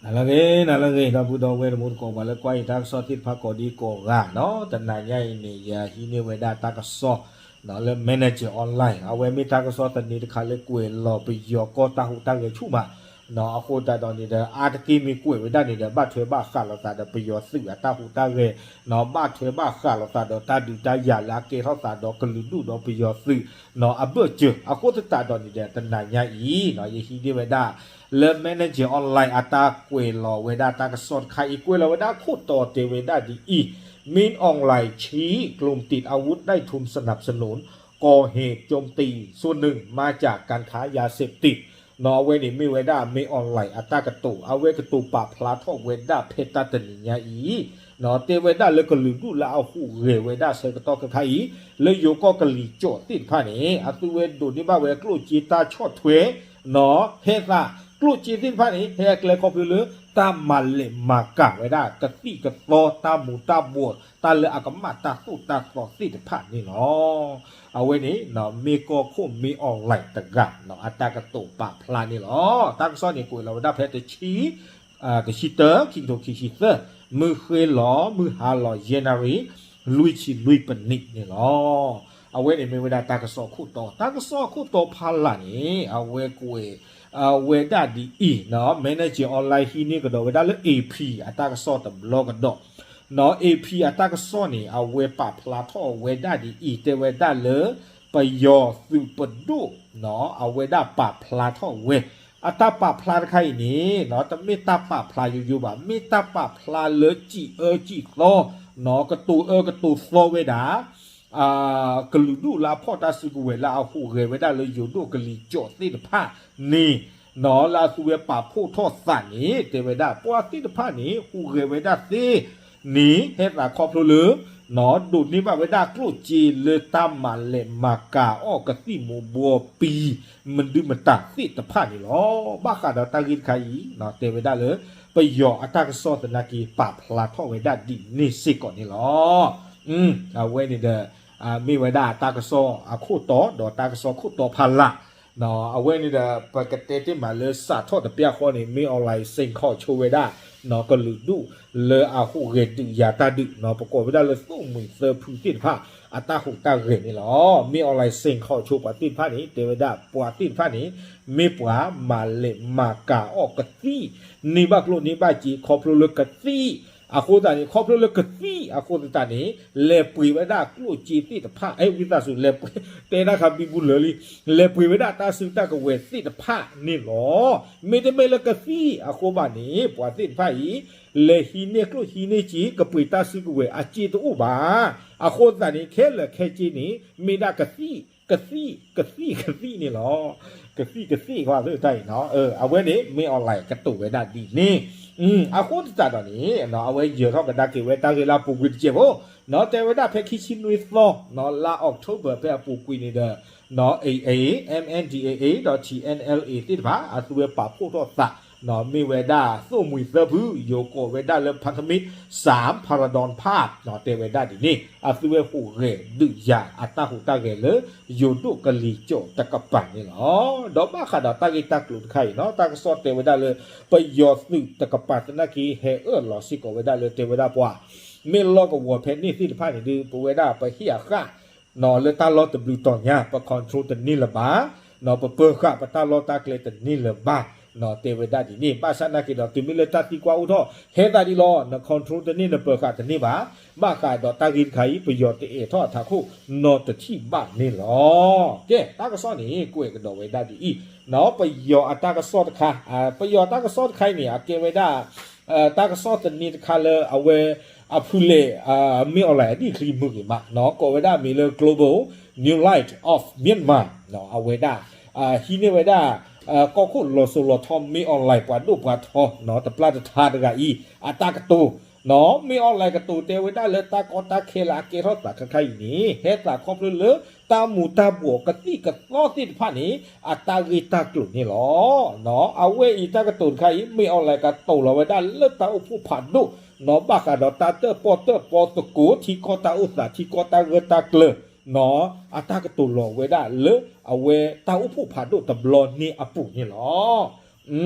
နလၢအဂ့ၤ နလၢအဂ့ၤ ဒီပုၢ်ဒီဝဲၢ်တံၤသကိး ပှၤလၢကွၢ်ယတၢ်ကစီၣ်သ့ၣ်တဖၣ်ကိးဒံကိးဂၤနီၤ, တနၤညါအံၤန့ၣ် ယဟံးန့ၢ်ဝဲဒၣ်တၢ်ကစီၣ် လၢ Manager Online အဝဲမ့ၢ်တၢ်ကစီၣ်သန့တခါလၢကွဲးလီၤပယီၤကီၢ်တၢ်ဟူးတၢ်ဂဲၤဆူၣ်မး, အဃိသတးဒီးန့ၣ်ဒီး အါတက့ၢ်မ့ၢ်ကွဲးဝဲဒၣ်န့ၣ်ဒီး ဘၣ်ထွဲဘၣ်ဃးလိာ်သးဒီးပယီၤသုးအတၢ်ဟူးတၢ်ဂဲၤ, ဘၣ်ထွဲဘၣ်ဃးလိာ်သးဒီးတၢ်ဒုးတၢ်ယၤလၢအကဲထီၣ်သးဒီးကလုာ်ဒူၣ်ဒီးပယီၤသုး အဘၢၣ်စၢၤ, အဃိသတးဒီးန့ၣ်ဒီး တနၤညါအံၤ ယဟံးန့ၢ်ဝဲဒၣ် လၢ Manager Online အတၢ်ကွဲးလီၤဝဲဒၣ်တၢ်ကစီၣ်တခါအံၤ ကွဲးလီၤဝဲဒၣ်ခိၣ်တီတဲဝဲဒၣ်ဒ်အံၤ, Min Aung Hlaing ชี้กลุ่มติดอาวุธได้ทุนสนับสนุน ก่อเหตุโจมตีส่วนหนึ่งมาจากการค้ายาเสพติด နီၤ အဝဲန့ၣ်မ့ၢ်ဝဲဒၣ် Min Aung Hlaing အတၢ်ကတိၤ အဝဲကတိၤပာ်ဖျါထီၣ်ဝဲဒၣ်ဖဲတၢ်တနံၤညါအံၤ, တဲဝဲဒၣ်လၢကလုာ်ဒူၣ်လၢအဟူးဂဲၤဝဲဒၣ်ဆၢကတီၢ်ခဲခါအံၤ လၢယိၤကီၢ်ကလံၤစိးသ့ၣ်တဖၣ်န့ၣ် အသုဝဲဒိးန့ၢ်ဘၣ်ဝဲကျိၣ်စ့တၢ်ဆီၣ်ထွဲ နီၤ ဟဲသး ကျိၣ်စ့သ့ၣ်တဖၣ်န့ၣ် ဟဲအကျဲခီဖျိလၢ တၢ်မၤလဲၢ်မၤကၤဝဲဒၣ် ကသံၣ်ကသီတၢ်မူၤတၢ်ဘှီး တၢ်လၢအကမၣ်တၢ်သိၣ်တၢ်သီသ့ၣ်တဖၣ်န့ၣ်လီၤ. အဝဲန့ၣ် မ့ၢ်ကီၢ်ခိၣ် Min Aung Hlaing တဂၤ အတၢ်ကတိၤပာ်ဖျါန့ၣ်လီၤ. တၢ်ကစီၣ်န့ၣ် ကွဲးလီၤဝဲဒၣ်ဖဲတဆံ တဆံတၢ ခံကထိခံဆံသၢ မုၢ်ဃ့လီၤ မုၢ်ဟါလီၤ ယဲၢ်နၣ်ရံၣ် လွံၢ်ဆံလွံၢ်ပနံးန့ၣ်လီၤ. အဝဲန့ၣ်မ့ၢ်ဝဲဒၣ်တၢ်ကစီၣ်အခိၣ်တီ, တၢ်ကစီၣ်အခိၣ်တီဖးလာ်န့ၣ် အဝဲကွဲး အဝဲဒၣ်ဒ်အံၤနီၤ, Manager Online ဟံးန့ၢ်ကဒီးဝဲဒၣ်လၢ AP အတၢ်ကစီၣ်တဘျီကဒီး, နီၤ AP အတၢ်ကစီၣ်န့ၣ် အဝဲပာ်ဖျါထီၣ်ဝဲဒၣ်ဒ်အံၤ တဲဝဲဒၣ်လၢ ပယီၤသုးပဒိၣ် နီၤ အဝဲဒၣ်ပာ်ဖျါထီၣ်ဝဲ အတၢ်ပာ်ဖျါတခါအံၤန့ၣ် တမ့ၢ်တၢ်ပာ်ဖျါယိယိဘၣ်, မ့ၢ်တၢ်ပာ်ဖျါလၢစံးအၢစံးသီ နီၤ ကတိၤအၢကတိၤသီဝဲဒၣ် ကလုာ်ဒူၣ်လၢအဖီၣ်တၢ်စုကဝဲၤလၢအဟူးဂဲၤဝဲဒၣ်လၢယိၤဒိၣ်ကလံၤစိးသ့ၣ်တဖၣ်န့ၣ်, နီၤ လၢအသုဝဲပာ်ဖှိၣ်ထီၣ်သးန့ၣ် တဲဝဲဒၣ် ပှၤသ့ၣ်တဖၣ်န့ၣ် ဟူးဂဲၤဝဲဒၣ်သ့န့ၣ် ဟဲသးခီဖျိလၢ နီၤ ဒိးန့ၢ်ဘၣ်ဝဲဒၣ်ကျိၣ်စ့လၢတၢ်မၤလဲၢ်မၤကၤအီၣ်ကသံၣ်မူၤဘှီးပံၤ မနုၤမတၤသ့ၣ်တဖၣ်န့ၣ်လီၤ. ဘၣ်ဃးဒီးတၢ်ဂ့ၢ်တခါအံၤ တဲဝဲဒၣ်လၢ ပယီၤအတၢ်ကစီၣ်သနာ်က့ ပာ်ဖျါထီၣ်ဝဲဒၣ်ဒ်န့ၣ်စ့ၢ်ကီးန့ၣ်လီၤ. အဝဲန့ၣ်ဒီး မ့ၢ်ဝဲဒၣ်တၢ်ကစီၣ်အခိၣ်တီ ဒီးတၢ်ကစီၣ်ခိၣ်တီဖးလာ် အဝဲန့ၣ်ဒီး ပကတဲတ့ၢ်မးလၢစးထီၣ်တပျၢ်ဃီန့ၣ် မ့ၢ် online စ့ၣ်ခီၣ်ဆိဝဲဒၣ် ကလုာ်ဒူၣ်လၢအဟူးဂဲၤဒုးယၤတၢ်ဒုး ပကိးဝဲဒၣ်လၢသိၣ်မှံၤသၢဖုသ့ၣ်တဖၣ် အတၢ်ဟူးတၢ်ဂဲၤန့ၣ်လီၤ. မ့ၢ် online စ့ၣ်ခီၣ်ဆိပှၤသ့ၣ်တဖၣ်န့ၣ် တဲဝဲဒၣ်ပှၤသ့ၣ်တဖၣ်န့ၣ် မ့ၢ်ပှၤမၤလဲၢ်မၤကၤအီၣ်ကသံၣ် န့ၢ်ဘၣ်ကျိၣ်န့ၢ်ဘၣ်စ့ခီဖျိလၢကသံၣ် အဃိသတးန့ၣ် ခီဖျိလၢကသံၣ်အဃိသတးန့ၣ် လဲၤပှ့ၤဝဲဒၣ်ကျိၣ်စ့သ့ၣ်တဖၣ် အဲ ဝံသးစူၤ လဲၤပှ့ၤ တဲဒၣ်ခါဘံဘူလၢာ်လံ လဲၤပှ့ၤဝဲဒၣ်တၢ်စုတၢ်ကဝဲၤသ့ၣ်တဖၣ်န့ၣ်လီၤ. မ့တမ့ၢ်လၢကသံၣ်အဃိဘၣ်န့ၣ် ပှၤသ့ၣ်တဖၣ်အံၤ လဲၤဟံးန့ၢ်ကျိၣ်ဟံးန့ၢ်စ့ ကပှ့ၤတၢ်စုကဝဲၤအစ့တအိၣ်ဘၣ်. အဃိသတးန့ၣ် ခဲလၢာ်ခဲဆ့န့ၣ် မ့ၢ်ဒၣ်ကသံၣ် ကသံၣ် ကသံၣ် ကသံၣ်န့ၣ်လီၤ. ကသံၣ် ကသံၣ် ကွၢ်သ့ၣ်တၢ်အံၤနီၤ အဝဲန့ၣ် မ့ၢ် online ကတိၤဝဲဒၣ်ဒ်န့ၣ် အဃိသတးဒီးန့ၣ် အဝဲယၢၤထီၣ်ကဒါက့ၤဝဲတၢ်ဂ့ၢ်လၢအပူၤကွံာ်တစဲးဖိ နီၤ တဲဝဲဒၣ်ဖဲခံဆံနွံသီ နီၤ လါ October ဖဲအပူၤကွံာ်န့ၣ်ဒီး နီၤ AA, MNDAA ဒီး TNLA သ့ၣ်တဖၣ် အသုဝဲပာ်ဖှိၣ်ထီၣ်သး နီၤ မ့ၢ်ဝဲဒၣ်သိၣ်မှံၤသၢဖု ယိၤကိးဝဲဒၣ်လၢ พันธมิตรสาม พาราดอน ภาค နီၤ တဲဝဲဒၣ်ဒ်န့ၣ် အသုဝဲဟူးဂဲၤဒုးယၤအတၢ်ဟူးတၢ်ဂဲၤလၢ ယိၤဒိၣ်ကလံၤစိးတကပၤန့ၣ်လီၤ. ဒီးဘၣ်ဃးဒီးတၢ်ဂ့ၢ်တၢ်ကျိၤတခါအံၤနီၤ တၢ်ကစီၣ်တဲဝဲဒၣ်လၢ ပယီၤသုးတကပၤသနာ်က့ ဟဲအၢၣ်လီၤစ့ၢ်ကီးဝဲဒၣ်လၢတဲဝဲဒၣ်ပှၤ မ့ၢ်လီၢ်ကဝီၤဖဲန့ၣ်သ့ၣ်တဖၣ်န့ၣ်ဒုး ပဝဲဒၣ်ပဟ့ၣ်အဃၣ် နီၤ လၢတၢ်လီၢ်တဘျုးတီၤညါ ပ control တန့ၢ်လၢၤဘၣ်, နီၤ ပပၢၤဃာ်ပတၢ်လီၢ်တၢ်ကျဲတန့ၢ်လၢၤဘၣ်, နီၤ တဲဝဲဒၣ်ဒ်န့ၣ် ဘၣ်ဆၣ်နာ်က့ဒီး တုၤမ့ၢ်လၢတၢ်သံကွၢ်အိၣ်ထီၣ် ဟဲသးဒ်လီၤ န control တန့ၢ် နပၢၤဃာ်တန့ၢ်ဘၣ်, ဘၣ်ဃးဒီးတၢ်ဂ့ၢ်တခါအံၤ ပယီၤတအဲၣ်ထီၣ်အထးခိၣ်နီတထံၣ်ဘၣ်န့ၣ်လီၤ. ကဲ တၢ်ကစီၣ်န့ၣ် ကွဲးကဒီးဝဲဒၣ်ဒ်အံၤ, နီၤ ပယီၤအတၢ်ကစီၣ်တခါ, ပယီၤတၢ်ကစီၣ်တခါအံၤန့ၣ် အကဲဝဲဒၣ် တၢ်ကစီၣ်သန့တခါလၢအဝဲ အဖုလဲၣ် မ့ၢ် online အဒံၣ်ချံမုၢ်ဂ့ၤမး နီၤ ကိးဝဲဒၣ်မံၤလၢ Global New Light of Myanmar နီၤ အဝဲဒၣ် ဟံးန့ၢ်ဝဲဒၣ် ကီၢ်ခိၣ်လီၤစိၤလီၤထီ မ့ၢ် online ပှၤဒိၣ်ပှၤထီ နီၤ တပျၢ်တထါတဂၤအံၤ အတၢ်ကတိၤ နီၤ မ့ၢ် online ကတိၤတဲဝဲဒၣ်လၢတၢ်ကီတၢ်ခဲလၢအကဲထီၣ်သးခဲခါအံၤန့ၣ် ဟဲသးခီဖျိလၢ တၢ်မူၤတၢ်ဘှီးကသံၣ်ကသီသ့ၣ်တဖၣ်န့ၣ် အတၢ်ဂ့ၢ်တၢ်ကျိၤန့ၣ်လီၤ. နီၤ အဝဲအံၤတၢ်ကတိၤတခါအံၤ မ့ၢ် online ကတိၤလီၤဝဲဒၣ်လၢတၢ်အိၣ်ဖှိၣ်ဖးဒိၣ် နီၤ ဘၣ်ဃးဒီးတၢ်တၢၣ်ပီၣ်တၢၣ်ပီသကိး ထံကီၢ်တၢ်အိၣ်သး ထံကီၢ်တၢ်ဂၢၢ်တၢ်ကျၢၤ နီၤ အတၢ်ကတိၤလီၤဝဲဒၣ်လၢ အဝဲတၢ်အိၣ်ဖှိၣ်ဖးဒိၣ်တဘျီန့ၣ်အပူၤန့ၣ်လီ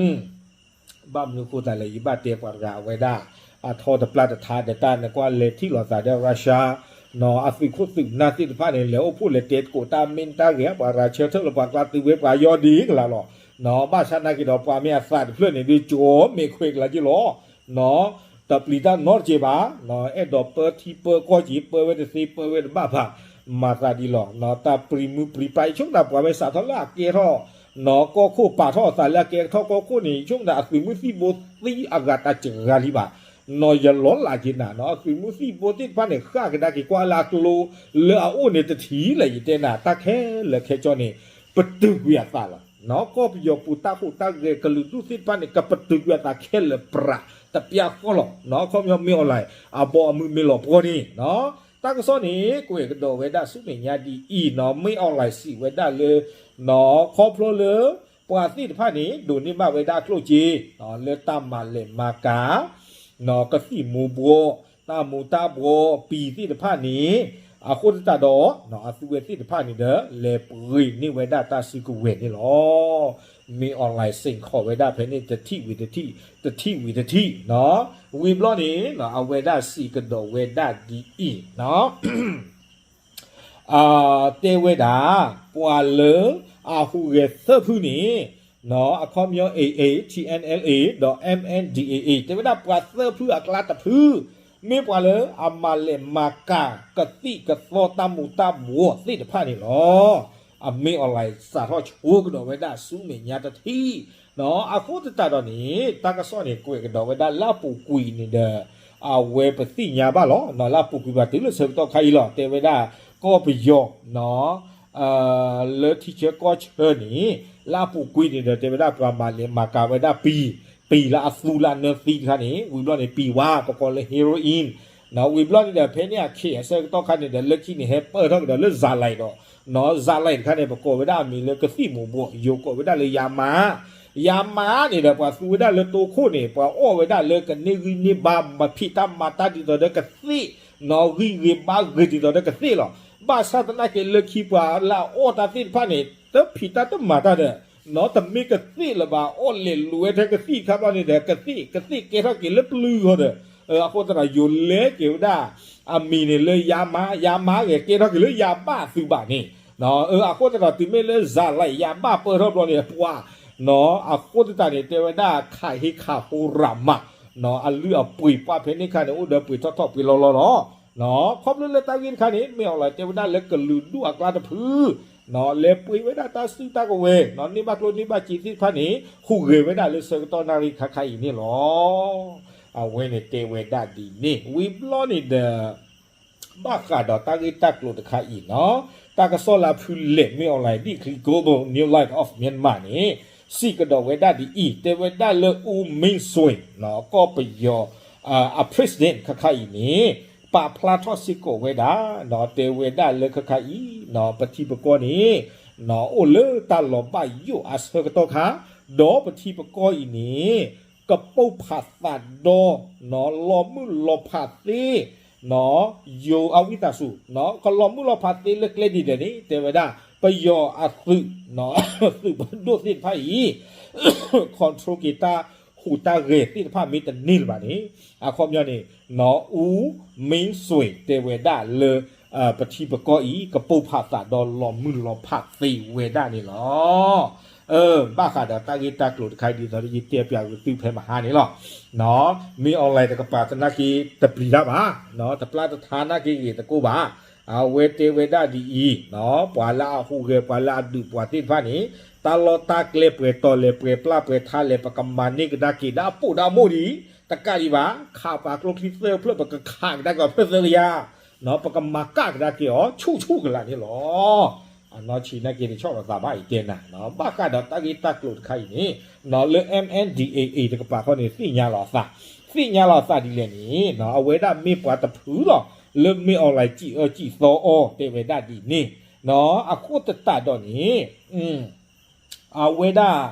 ၤ. ဘၣ်မနုၤဃိသတးလဲၣ် ယဘၣ်တဲပှၤတဂၤအဝဲဒၣ် အထီတပျၢ်တထါဒီးတၢ်နကွၢ်လဲၤထံၣ်လိာ်သးဒီး Russia နီၢ် အသုးခိၣ်သုးနၢ်သ့ၣ်တဖၣ်န့ၣ် လဲၤအိၣ်ဖှိၣ်လဲၤတဲသကိးတၢ်မ့ၢ်တၢ်ဂ့ၤ ပှၤရၤဆၢထၢၣ်လၢပှၤကျါတုၤဝဲပှၤယီၢ်ဒံးကလာ်လီၤ. နီၢ် ဘၣ်ဆၣ်နာ်က့ဒီးပှၤမ့ၢ်အသးတဖျၢၣ်န့ၣ် ဒုးကၠီမဲာ်ခွဲးကလာ်က့လီၤ. နီၢ် တပျံၤတၢ်နီတကဲဘၣ်. နီၢ် အဲၣ်ဒိးပၢထံပၢကီၢ်က့ၤ ပၢဝဲတသ့ပၢဝဲတဘၣ်ဘၣ်. မၤသးဒ်လီၤ. နီၢ် တၢ်ပြံမုၢ်ပြံပၢ် ယဆိကမိၣ်သးပှၤမ့ၢ်စးထီၣ်လၢအကဲထီၣ် နီၢ် ကီၢ်ခိၣ် ပာ်ထီၣ်အသးလၢအကဲထီၣ်ကီၢ်ခိၣ်န့ၣ် ယဆိကမိၣ်သးအသုးမုၢ်သံၣ်ဘိသံအဂၤတၢ်စှၤလံဘၣ်. နီၢ် ယလီၤလးက့ၤနၤ နီၢ် အသုးမုၢ်သံၣ်ဘိသ့ၣ်တဖၣ်န့ၣ် ဃၣ်ကဒါက့ၤကွၢ်လၢအကျိလၢအအိၣ်န့ၣ်တထံၣ်လၢယတဲနၤ တၢ်ခဲလၢာ်ခဲဆ့န့ၣ် ပတုာ်ကွံာ်အသးလီၤ. နီၢ် ကီၢ်ပယီၤပူၤတၢ်ဟူးတၢ်ဂဲၤကလုာ်ဒူၣ်သ့ၣ်တဖၣ်န့ၣ် ကပတုာ်ကွံာ်အသးခဲလၢာ်ပြးတပျၢ်ဃီလီၤ. နီၢ် ခီပညီမ့ၢ် online အဘီအမုၢ်မ့ၢ်လီၤပှီၢ်န့ၣ် နီၢ် တၢ်ကစီၣ်န့ၣ် ကွဲးကဒီးဝဲဒၣ်ဆူမဲာ်ညါဒ်အံၤ နီၢ် မ့ၢ် online စံးဝဲဒၣ်လၢ နီၢ် ခီဖျိလၢ ပှၤသ့ၣ်တဖၣ်န့ၣ် ဒိးန့ၢ်ဘၣ်ဝဲဒၣ်ကျိၣ်စ့ နီၢ် လၢတၢ်မၤလဲၤမၤကၤ နီၢ် ကသံၣ်မူၤဘှီး တၢ်မူၤတၢ်ဘှီး ပံၤသ့ၣ်တဖၣ်န့ၣ် အဃိသတးဒီး နီၢ် အသုဝဲသ့ၣ်တဖၣ်န့ၣ်ဒီး လဲၤပှ့ၤန့ၢ်ဝဲဒၣ်တၢ်စုကဝဲၤန့ၣ်လီၤ. မ့ၢ် online စ့ၢ်ကီးဝဲဒၣ်ဖဲန့ၣ် တထံၣ်ဝံၤတထံၣ် တထံၣ်ဝံၤတထံၣ် နီၢ် ဝံၤဘျီန့ၣ် နီၢ် အဝဲဒၣ်စံးကဒီးဝဲဒၣ်ဒ်အံၤ နီၢ် တဲဝဲဒၣ် ပှၤလၢအဟူးဂဲၤသၢဖုန့ၣ် နီၢ် အခီပညီ AA, TNLA ဒီး MNDAA တဲဝဲဒၣ်ပှၤသၢဖုအကျါတဖု မ့ၢ်ပှၤလၢအမၤလဲၤမၤကၤကသံၣ်ကသီတၢ်မူၤတၢ်ဘှီးသ့ၣ်တဖၣ်န့ၣ်လီၤ. အမ့ၢ် online စးထီၣ်ဆိကဒီးဝဲဒၣ်ဆူမဲာ်ညါတထံၣ် နီၢ် အဃိသတးဒီးန့ၣ် တၢ်ကစီၣ်န့ၣ် ကွဲးကဒီးဝဲဒၣ်လၢအပူၤကွံာ်န့ၣ်ဒီး အဝဲပသ့ၣ်ညါဘၣ်လီၤ. နီၢ် လၢအပူၤကွံာ်ဘၣ်တုၤလၢဆၢကတီၢ်ခါအံၤလီၤ. တဲဝဲဒၣ် ကီၢ်ပယီၤ နီၢ် လၢထံဆၢကီၢ်ဆၢန့ၣ် လၢအပူၤကွံာ်န့ၣ်ဒီး တဲဝဲဒၣ်ပှၤမၤလဲၤမၤကၤဝဲဒၣ်ပံၤ ပံၤလၢအသူလၢအနၢသံတခါန့ၣ် ဝံၤဘျီန့ၣ် ပံၤဝါ ပကိးလၢ heroin နီၢ် ဝံၤဘျီန့ၣ်ဒီး ဖဲန့ၣ်အခါအဆၢကတီၢ်ခါန့ၣ်ဒီး လၢခံန့ၣ် ဟဲပၢၢ်ထီၣ်ကဒီးလၢ ဇာတ်လိုက် ဒီး နီၢ် ဇာတ်လိုက် တခါန့ၣ် ပကိးဝဲဒၣ်အမံၤလၢကသံၣ်မူၤဘှီး ယိၤကိးဝဲဒၣ်လၢ ယါမါ ယါမါန့ၣ်ဒီး ပှၤသူဝဲဒၣ်လၢတိခိၣ်န့ၣ် ပှၤအီၣ်ဝဲဒၣ်လၢကန့ၢ်ဂံၢ်န့ၢ်ဘါ မၤဖံးတၢ်မၤတၢ်ဒ်သိးဒီးကသ့ၣ် နီၢ် ဂံၢ်ဂ့ၤဘါဂ့ၤဒ်သိးဒီးကသ့ၣ်လီၤ. ဘၣ်ဆၣ်သနာ်က့လၢခံပှၤလၢအအီၣ်တၢ်သ့ၣ်တဖၣ်န့ၣ် တဖံးတၢ်တမၤတၢ်ဒီး နီၢ် တမ့ၢ်ကသ့ၣ်လၢၤဘၣ် အီၣ်လဲၤလူၤဝဲထဲကသံၣ်တခါဘျီန့ၣ်ဒီး ကသ့ၣ် ကသ့ၣ်ကဲထီၣ်က့ၤလၢပျုၤဃီဒီး အဃိသတးဒီး ယိၤလဲက့ၤဝဲဒၣ် အမံၤန့ၣ်လၢ ယါမါ ယါမါဂ့ၤ ကဲထီၣ်က့ၤလၢယၤဘၣ်သုးဘၣ်န့ၣ် အဃိသတးဒီး တုၤမ့ၢ်လၢ ဇာတ်လိုက် ယါဘၣ်ပၢၢ်ထီၣ်ဘျီန့ၣ် ပှၤ နီၢ် အဃိသတးန့ၣ် တဲဝဲဒၣ် ခးဟ့ခးဟိရၤမး နီၢ် အလုၢ်အပှ့ၤပှၢ်ဖဲန့ၣ်ခါန့ၣ် အိၣ်ဒီးပှ့ၤထီၣ်ထီၣ်ပှ့ၤလီၤလီၤလီၤ. နီၢ် ခီဖျိလၢတၢ်ဂ့ၢ်တခါန့ၣ် မ့ၢ် online တဲဝဲဒၣ်လၢကလုာ်ဒူၣ်အကျါတဖု နီၢ် လဲၤပှ့ၤဝဲဒၣ်တၢ်စုတၢ်ကဝဲၤ နီၢ် န့ၢ်ဘၣ်ကျိၣ်န့ၢ်ဘၣ်စ့သ့ၣ်တဖၣ်န့ၣ် ဟူးဂဲၤဝဲဒၣ်လၢဆၢကတီၢ်နၣ်ရံၣ်ခါခါအံၤန့ၣ်လီၤ. အဝဲန့ၣ်တဲဝဲဒၣ်ဒ်န့ၣ် ဝံၤဘျီန့ၣ်ဒီး ဘၣ်ဃးဒီးတၢ်ဂ့ၢ်တၢ်ကျိၤတခါအံၤနီၢ် တၢ်ကစီၣ်လၢအဖုလဲၣ် မ့ၢ် online ဒ်ချံ Global New Light of Myanmar န့ၣ် စံးကဒီးဝဲဒၣ်ဒ်အံၤ တဲဝဲဒၣ်လၢ အူမ့ၣ်စွ့ၣ် နီၢ် ကီၢ်ပယီၤ အ president ခါခါအံၤန့ၣ် ပာ်ဖျါထီၣ်စ့ၢ်ကီးဝဲဒၣ် နီၢ် တဲဝဲဒၣ်လၢခါခါအံၤ နီၢ် ပထံပကီၢ်န့ၣ် နီၢ် အိၣ်လၢတၢ်လီၤဘၣ်ယိၣ်အဆၢကတီၢ်ခါ ဒီးပထံပကီၢ်အံၤန့ၣ် ကပိာ်ဖးသးဒီး နီၢ် လီၤမုၢ်လီၤဖးသ့ နီၢ် ယိၤအဝံသးစူၤ နီၢ် ကလီၤမုၢ်လီၤဖးသ့လၢကျဲဒ်လဲၣ်န့ၣ် တဲဝဲဒၣ် ပယီၤအသုး နီၢ် သုးပဒိၣ်သ့ၣ်တဖၣ်အံၤ control က့ၤတၢ်ဟူးတၢ်ဂဲၤသ့ၣ်တဖၣ်မ့ၢ်တန့ၢ်လၢၤဘၣ်န့ၣ် အခီပညီန့ၣ် နီၢ် အူမ့ၣ်စွ့ၣ် တဲဝဲဒၣ်လၢ ပထံပကီၢ်အံၤ ကပိာ်ဖးသးဒီးလီၤမုၢ်လီၤဖးသ့ဝဲဒၣ်န့ၣ်လီၤ. ဘၣ်ဃးဒီးတၢ်ဂ့ၢ်တၢ်ကျိၤတခါအံၤ ဒ်သိးယတဲပၠးဂုာ်သုဖဲမဟါန့ၣ်လီၤ. နီၢ် မ့ၢ် online တကပၤသနာ်က့တပျံၤတၢ်ဘၣ် နီၢ် တပျၢ်တထါနာ်က့ဂ့ၤသကိးဘၣ် အဝဲတဲဝဲဒၣ်ဒ်အံၤ နီၢ် ပှၤလၢအဟူးဂဲၤ ပှၤလၢအဒုးပှၤသ့ၣ်တဖၣ်န့ၣ် တၢ်လီၢ်တၢ်ကျဲပှဲၤတီၤလဲၣ် ပှဲၤပျၢ်ပှဲၤထါလဲၣ် ပကမၤန့ၢ်ကဒါက့ၤ ဒီးအပိာ်ဒီးအမိၢ်ဒံး တကးဒံးဘၣ် ခးပှၤကျိချံသၢဖျၢၣ် ပကခးကဒါက့ၤအီၤဖျၢၣ်သၢကယၤ နီၢ် ပကမၤကၣ်ကဒါက့ၤအီၤ ဆူၣ်ဆူၣ်ကလာ်န့ၣ်လီၤ. အနီၢ်ဆံးနာ်က့တဆီၣ်လီၤသးဘၣ် ယတဲနၤ ဘၣ်ဃးဒီးတၢ်ဂ့ၢ်တၢ်ကျိၤတခါအံၤန့ၣ် နီၢ် လၢ MNDAA တကပၤဃီန့ၣ် သ့ၣ်ညါလီၤအသး သ့ၣ်ညါလီၤအသးဒ်လဲၣ်န့ၣ် နီၢ် အဝဲဒၣ်မ့ၢ်ပှၤတဖုလီၤ လၢမ့ၢ် online စံးအၢစံးသီအီၤ တဲဝဲဒၣ်ဒ်န့ၣ် နီၢ် အဃိသတးဒီးန့ၣ် အဝဲဒၣ်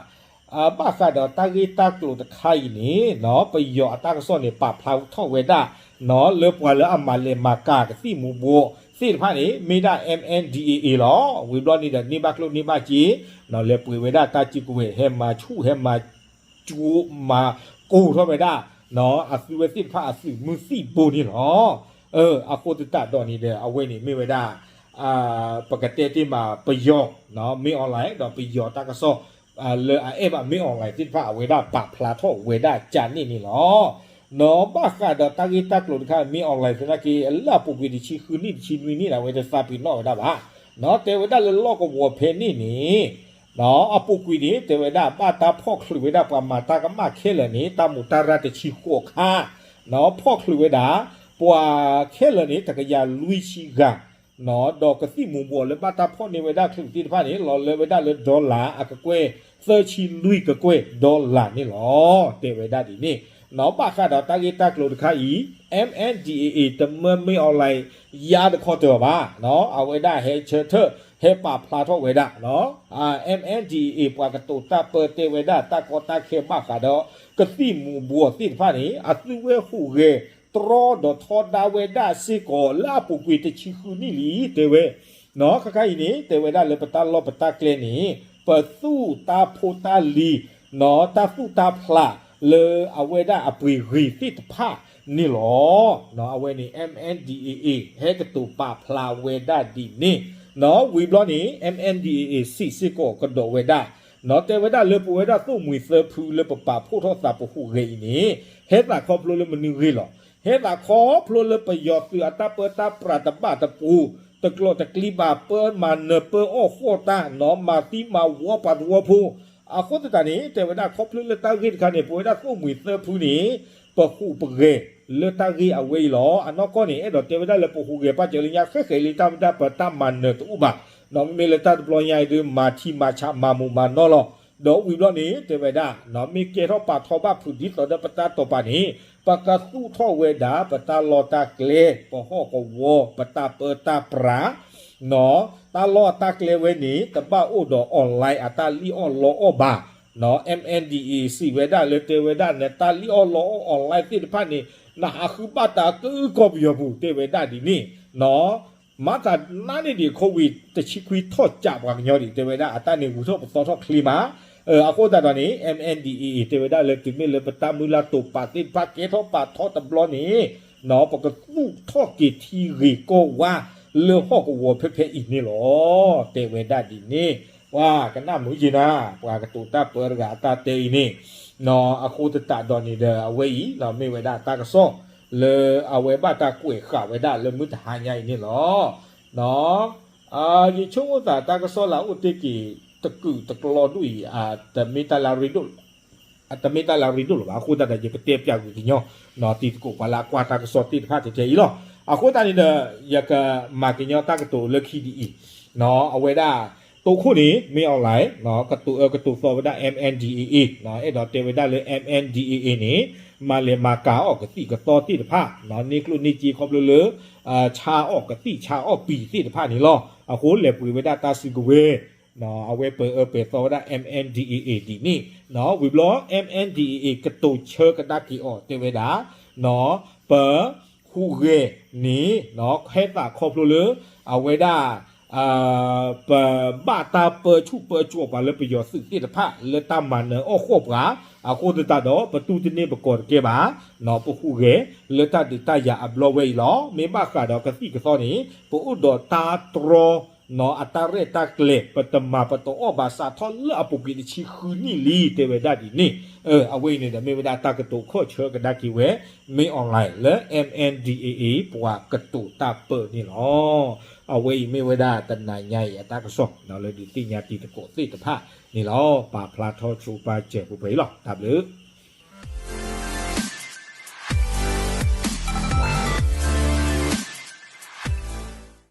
ဘၣ်ဃးဒီးတၢ်ဂ့ၢ်တၢ်ကျိၤတခါအံၤန့ၣ် နီၢ် ပယီၤအတၢ်ကစီၣ်န့ၣ် ပာ်ဖျါထီၣ်ဝဲဒၣ် နီၢ် လၢပှၤလၢအမၤလဲၤမၤကၤကသံၣ်မူၤဘှီးသ့ၣ်တဖၣ်န့ၣ် မ့ၢ်ဒၣ် MNDAA လီၤ. ဝံၤဘျီန့ၣ်ဒီး န့ၢ်ဘၣ်ကျိၣ်န့ၢ်ဘၣ်စ့ နီၢ် လဲၤပှ့ၤဝဲဒၣ်တၢ်စုကဝဲၤ ဟဲမၤဆူၣ် ဟဲမၤ မၤကိၢ်ထီၣ်ဝဲဒၣ် အသုဝဲသ့ၣ်တဖၣ်အသုးမုၢ်သံၣ်ဘိန့ၣ်လီၤ. အဃိသတးဒီးန့ၣ်ဒီး အဝဲန့ၣ်မ့ၢ်ဝဲဒၣ် ပကတဲတ့ၢ်မးပယီၤ မင်းအောင်လှိုင် ဒီးပယီၤတၢ်ကစီၣ် လၢအအဲၣ်ဘၣ် မင်းအောင်လှိုင် သ့ၣ်တဖၣ် အဝဲဒၣ်ပာ်ဖျါထီၣ်ဝဲဒၣ်ကၢ်န့ၣ်န့ၣ်လီၤ. နီၢ်ဘၣ်ဃးဒီးတၢ်ဂ့ၢ်တၢ်ကျိၤတခါ မင်းအောင်လှိုင် သနာ်က့ လၢအပူၤကွံာ်တဆံဃုနံၣ်တဆံနွံနံၣ်န့ၣ် အဝဲတသးပ့ၤနီၣ်ဝဲဒၣ်ဘၣ်. နီၢ်တဲဝဲဒၣ်လၢလီၢ်ကဝီၤဖဲန့ၣ်န့ၣ် နီၢ်အပူၤကွံာ်န့ၣ် တဲဝဲဒၣ်ဘၣ်တၢ်ဖီၣ်ချုးဝဲဒၣ်ပှၤမၤတၢ်ကမၣ်ခဲလၢာ်န့ၣ် တၢ်မူးတၢ်ရၢ်တဆံဃိးခါ နီၢ်ဖီၣ်ချုးဝဲဒၣ် ပှၤခဲလၢာ်န့ၣ် တကယၤလွံၢ်ဆံဂၤ ဒီးကသံၣ်မူးဘှီးလၢဘၣ်တၢ်ဖီၣ်န့ၢ်ဝဲဒၣ်ချုးသ့ၣ်တဖၣ်န့ၣ် လီၤလၢဝဲဒၣ်လၢ dollar အကကွဲၢ် သၢဆံလွံၢ်ကကွဲၢ် dollar န့ၣ်လီၤ. တဲဝဲဒၣ်ဒ်န့ၣ် နီၢ်ဘၣ်ဃးဒီးတၢ်ဂ့ၢ်တၢ်ကျိၤတခါအံၤ M N D A A တမၢ မင်းအောင်လှိုင် ယါတခီတၢၢ်ဘၣ်. အဝဲဒၣ်ဟဲဆၢထၢၣ် ဟဲပာ်ဖျါထီၣ်ဝဲဒၣ် နီၢ် M N D A A ပှၤကတိၤတၢ်ပၢတဲဝဲဒၣ်တၢ်ကီတၢ်ခဲဘၣ်ဃးဒီး ကသံၣ်မူးဘှီးသ့ၣ်တဖၣ်န့ၣ် အသုဝဲဟူးဂဲၤတြီဒီးထီဒါဝဲဒၣ်စ့ၢ်ကီးလၢအပူၤကွံာ်တဆံဃုနံၣ်လံ တဲဝဲ နီၢ်ခါခါအံၤန့ၣ် တဲဝဲဒၣ်လၢပတၢ်လီၢ်ပတၢ်ကျဲန့ၣ် ပသူၣ်တၢ်ဖိတၢ်လံၤ နီၢ်တၢ်သူၣ်တၢ်ဖျးလၢအဝဲဒၣ်အပှ့ၤဂ့ၤသ့ၣ်တဖၣ်န့ၣ်လီၤ. နီၢ်အဝဲန့ၣ် M N D A A ဟဲကတိၤပာ်ဖျါဝဲဒၣ်ဒ်န့ၣ် နီၢ်ဝံၤဘျီန့ၣ် M N D A A စံးစ့ၢ်ကီးကဒီးဝဲဒၣ် နီၢ်တဲဝဲဒၣ်လၢပဝဲဒၣ် သိၣ်မှံၤသၢဖု လၢပပာ်ဖှိၣ်ထီၣ်သးပဟူးဂဲၤအံၤန့ၣ် ဟဲသးခီဖျိလၢမနုၤဂ့ၢ်လီၤ. ဟဲသးခီဖျိလၢပယီၤသုးအတၢ်ပၢတၢ်ပြးတဘၣ်တပူၤ တကျိးတကျံဘၣ် ပၢမၤနၢၤပၢအီၣ်ဃီၣ်တၢ် နီၢ်မၤသံမၤဝီပှၤသဝီဖိ အဃိသတးန့ၣ် တဲဝဲဒၣ်ခီဖျိလၢတၢ်ဂ့ၢ်တခါန့ၣ် ပဝဲဒၣ် သိၣ်မှံၤသၢဖု န့ၣ် ပဟူးပဂဲၤလၢတၢ်ဂ့ၢ်အဝဲအံၤလီၤ. အနီၢ်ကီၢ်န့ၣ် အဲၣ်ဒိးတဲဝဲဒၣ်လၢပဟူးဂဲၤပာ်စၢၤလၢညါ ဃဲးဃဲးလံ တၢ်မ့ၢ်တၢ်ပၢတၢ်မၤနၢၤတအိၣ်ဘၣ်. နီၢ်မ့မ့ၢ်လၢတၢ်တဘျီညါအံၤဒီး မၤထံမၤဆးမၤမူးမၤနီၢ်လီၤ. ဒီးဝံၤဘျီန့ၣ် တဲဝဲဒၣ် နီၢ်မ့ၢ်ကဲထီၣ်ပာ်ထီဘၣ်ဖုးဒ်သိးဒီးပတၢ်တိာ်ပာ်န့ၣ် ပကသူၣ်ထီၣ်ဝဲဒၣ် ပတၢ်လီၢ်တၢ်ကျဲ ပဟီၣ်ကဝီၤ ပတၢ်ပၢတၢ်ပြး နီၢ် တၢ်လီၢ်တၢ်ကျဲဝဲန့ၣ် တဘၣ်အိၣ်ဒီး online အတၢ်လံၣ်အီၣ်လီအီၣ်ဘၣ်. နီၢ် M N D A A စံးဝဲဒၣ်လၢတဲဝဲဒၣ် နတၢ်လံၣ်အီၣ်လီအီၣ် online သ့ၣ်တဖၣ်န့ၣ် နဟးဃုဘၣ်တၢ်ကၢကီၢ်ပယီၤပူၤ တဲဝဲဒၣ်ဒ်န့ၣ် နီၢ် မၤသးနါန့ၣ်ဒံး COVID တဆံခွံထီၣ်ကးပှၤကညီဒံး တဲဝဲဒၣ် အတၢ်န့ၣ်ဂုၤထီၣ်ပသီထီၣ်ချ့မး. အဃိသတးဒီးန့ၣ် M N D A A တဲဝဲဒၣ်လၢတုၤမ့ၢ်လၢပတၢ်မုၢ်လၢ်တိာ်ပာ်သ့ၣ်တဖၣ်ကဲထီၣ်ပာ်ထီတဘျီန့ၣ် နီၢ် ပကသူၣ်ထီၣ်က့ၤထံဂ့ၤကီၢ်ဝါလၢဟီၣ်ကဝီၤဖဲဖဲအံၤန့ၣ်လီၤ. တဲဝဲဒၣ်ဒ်န့ၣ် ပှၤကနၣ်မုာ်ယံၤနၤ ပှၤကတိၤတၢ်ပၢတဂၤအတၢ်တဲအံၤန့ၣ် နီၢ် အဃိသတးဒီးန့ၣ်ဒီး အဝဲအံၤ နီၢ် မ့ၢ်ဝဲဒၣ်တၢ်ကစီၣ် လၢအဝဲဘၣ်တၢ်ကွဲးဃာ်ဝဲဒၣ်လၢမုၢ်တဟါညါအံၤန့ၣ်လီၤ. နီၢ် ယဆိကမိၣ်သးတၢ်ကစီၣ်လၢအအိၣ်တ့ၢ်က့ၤ တကုာ်တကျီဒိၣ်အံၤ တမ့ၢ်တၢ်လၢ တမ့ၢ်တၢ်လၢအရ့ဒိၣ်လၢၤဘၣ်. အဃိသတးဒီး ယကတဲပၠးကွံာ်ကညီ နီၢ် တံၤသကိးပှၤလၢအကွၢ်တၢ်ကစီၣ်သ့ၣ်တဖၣ်ထဲထဲအံၤလီၤ. အဃိသတးန့ၣ်ဒီး ယကမၤကညီတၢ်ကတိၤလၢခံဒ်အံၤ နီၢ် အဝဲဒၣ် တိခိၣ်န့ၣ် မင်းအောင်လှိုင် နီၢ် ကတိၤအၢကတိၤသီဝဲဒၣ် M N D A A နီၢ် အဲၣ်ဒိးတဲဝဲဒၣ်လၢ M N D A A န့ၣ် မၤလဲၤမၤကၤအီၣ်ကသံၣ်ကသီသ့ၣ်တဖၣ် နီၢ် န့ၢ်ကျိၣ်န့ၢ်စ့ခီဖျိလၢ ဆါအီၣ်ကသံၣ်ဆါအီၣ်ပံၤသ့ၣ်တဖၣ်န့ၣ်လီၤ. အဃိလဲၤပှ့ၤဝဲဒၣ်တၢ်စုကဝဲၤ နီၢ် အဝဲပၢၤအၢပၢၤသီဝဲဒၣ် M N D A A ဒ်န့ၣ် နီၢ် ဝံၤဘျီ M N D A A ကတိၤဆၢကဒါက့ၤအီၤတဲဝဲဒၣ် နီၢ် ပ ဟူးဂဲၤန့ၣ် နီၢ် ဟဲသးခီဖျိလၢ အဝဲဒၣ် ပဘၣ်တၢ်ပၢဆူၣ်ပၢစိးပှၤလၢပယီၤသုးသ့ၣ်တဖၣ် လၢတၢ်မၤနၢၤအီၣ်ဃီၣ်ပှၤ အဃိသတးဒီး ပတူၢ်တန့ၢ်ပကီၢ်တကဲဘၣ် နီၢ် ပဟူးဂဲၤလၢတၢ်ဒုးတၢ်ယၤအဘျီဝဲအံၤလီၤ. မ့ၢ်ဘၣ်ဃးဒီးကသံၣ်ကသီန့ၣ် ပအိၣ်ဒီးတၢ်တြီ နီၢ် အတၢ်ရဲၣ်တၢ်ကျဲၤ ပတမၤပတအီၣ်ဘၣ်စးထီၣ်လၢအပူၤကွံာ်တဆံဃုနံၣ်လံ တဲဝဲဒၣ်ဒ်န့ၣ်. အဝဲအံၤန့ၣ်ဒီးမ့ၢ်ဝဲဒၣ်တၢ်ကတိၤခီၣ်ဆၢကဒါက့ၤဝဲ မင်းအောင်လှိုင် လၢ M N D A A ပှၤကတိၤတၢ်ပၢန့ၣ်လီၤ. အဝဲအံၤမ့ၢ်ဝဲဒၣ်တနၤညါအံၤအတၢ်ကစီၣ် နီၢ် လၢဒုးသ့ၣ်ညါတံၤသကိးသ့ၣ်တဖၣ်န့ၣ်လီၤ. ပာ်ဖျါထီၣ်ဆိပာ်စၢၤပှဲၤပှဲၤအံၤလီၤ. တၢ်ဘျုး